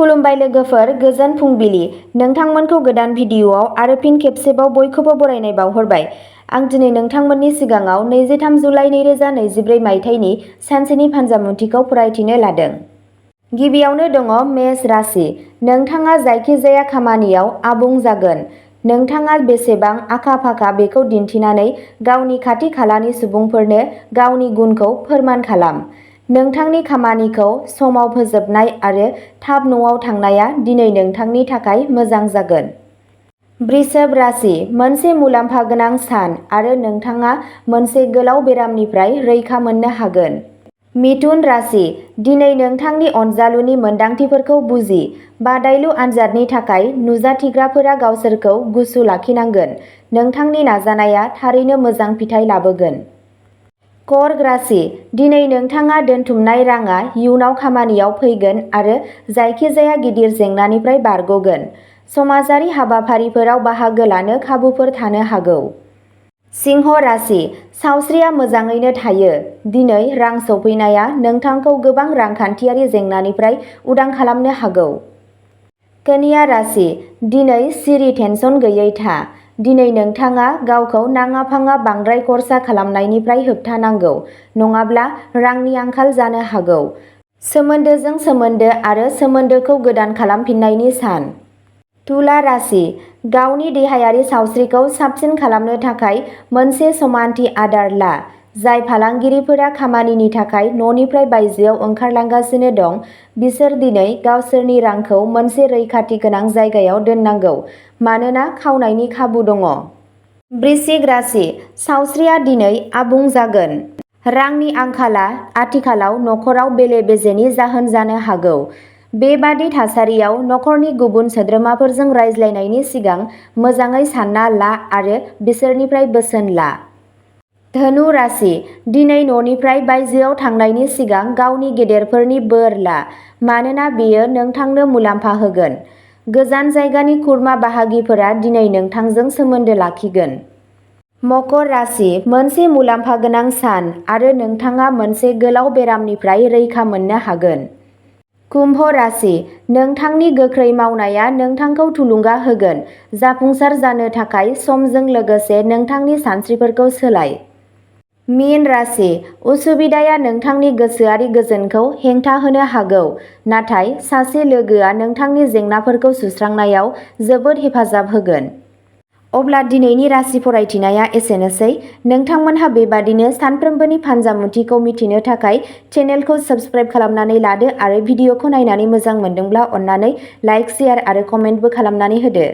खुलुमबाय लोगोफोर, गोजोन फुंबिलि। नोंथांमोनखौ गोदान भिडिअआव आरो फिन खेबसेबाव बयखौबो बरायनाय बावहरबाय। आं दिनै नोंथांमोननि सिगाङाव 23 जुलाइ 2024 मायथाइनि सानसेनि फानजामुथिखौ फरायथिनो लादों। गिबियावनो दङ मेष राशि। नोंथाङा जायखिजाया खामानियाव आबुं जागोन। नोंथाङा बेसेबां आखा-फाखा बेखौ दिन्थिनानै गावनि खाथि-खालानि सुबुंफोरनो गावनि गुनखौ फोरमान खालाम। नोंथांनि खामानिखौ समाव फोजोबनाय आरो थाब न'आव थांनाया दिनै नोंथांनि थाखाय मोजां जागोन। वृषभ राशि। मोनसे मुलाम्फा गोनां सान आरो नोंथाङा मोनसे गोलाव बेरामनिफ्राय रैखा मोननो हागोन। मिथुन राशि। दिनै नोंथांनि अनजालुनि मोनदांथिफोरखौ बुजि। बादायलु आनजादनि थाखाय नुजाथिग्राफोरा गावसोरखौ गुसु लाखिनांगोन। नोंथांनि नाजानाया थारैनो मोजां फिथाय लाबोगोन। कर्क राशि। दिनै नोंथाङा दोनथुमनाय रांआ इयुनाव खामानियाव फैगोन आरो जायखिजाया गिदिर जेंनानिफ्राय बारग'गोन। समाजारि हाबाफारिफोराव बाहागो लानो खाबुफोर थानो हागौ। सिंह राशि। सावस्रिया मोजाङैनो थायो। दिनै रां सौफैनाया नोंथांखौ गोबां रांखान्थियारि जेंनानिफ्राय उदां खालामनो हागौ। कन्या राशि। दिनै सिरि टेनसन गैयै था। दिनै नोंथाङा गावखौ नाङा-फाङा बांद्राय खर्सा खालामनायनिफ्राय होबथानांगौ, नङाब्ला रांनि आंखाल जानो हागौ। सोमोन्दोजों सोमोन्दो आरो सोमोन्दोखौ गोदान खालामफिननायनि सान। तुला राशि। गावनि देहायारि सावस्रिखौ साबसिन खालामनो थाखाय मोनसे समानथि आदार ला। जाय फालांगिरिफोरा खामानिनि थाखाय न'निफ्राय बायजोआव ओंखारलांगासिनो दं, बिसोर दिनै गावसोरनि रांखौ मोनसे रैखाथि गोनां जायगायाव दोननांगौ मानोना खावनायनि खाबु दङ। वृश्चिक राशि। सावस्रिया दिनै आबुं जागोन। रांनि आंखालआ आथिखालाव नखराव बेले-बेजेनि जाहोन जानो हागौ। बेबादि थासारियाव नखरनि गुबुन सोद्रोमाफोरजों रायज्लायनायनि सिगां मोजाङै सानना ला आरो बिसोरनिफ्राय बोसोन ला। धनु राशि। दिनै न'निफ्राय बायजोआव थांनायनि सिगां गावनि गेदेरफोरनि बोर ला, मानोना बेयो नोंथांनो मुलाम्फा होगोन। गोजान जायगानि खुरमा बाहागिफोरा दिनै नोंथांजों सोमोन्दो लाखिगोन। मकर राशि। मोनसे मुलाम्फा गोनां सान आरो नोंथाङा मोनसे गोलाव बेरामनिफ्राय रैखा मोननो हागोन। कुम्भ राशि। नोंथांनि गोख्रै मावनाया नोंथांखौ थुलुंगा होगोन। जाफुंसार जानो थाखाय समजों लोगोसे नोंथांनि सानस्रिफोरखौ सोलाय। मीन राशि। उसुबिदाया नोंथांनि गोसोआरि गोजोनखौ हेंथा होनो हागौ, नाथाय सासे लोगोआ नोंथांनि जेंनाफोरखौ सुस्रांनायाव जोबोद हेफाजाब होगोन। अब्ला दिनैनि राशि फरायथिनाया एसेनोसै। नोंथांमोनहा बेबादिनो सानफ्रोमबोनि फानजामुथिखौ मिथिनो थाखाय चेनेलखौ साबस्क्राइब खालामनानै लादो आरो भिडिअखौ नायनानै मोजां मोनदोंब्ला अन्नानै लाइक, शेयार आरो कमेन्टबो खालामनानै होदो।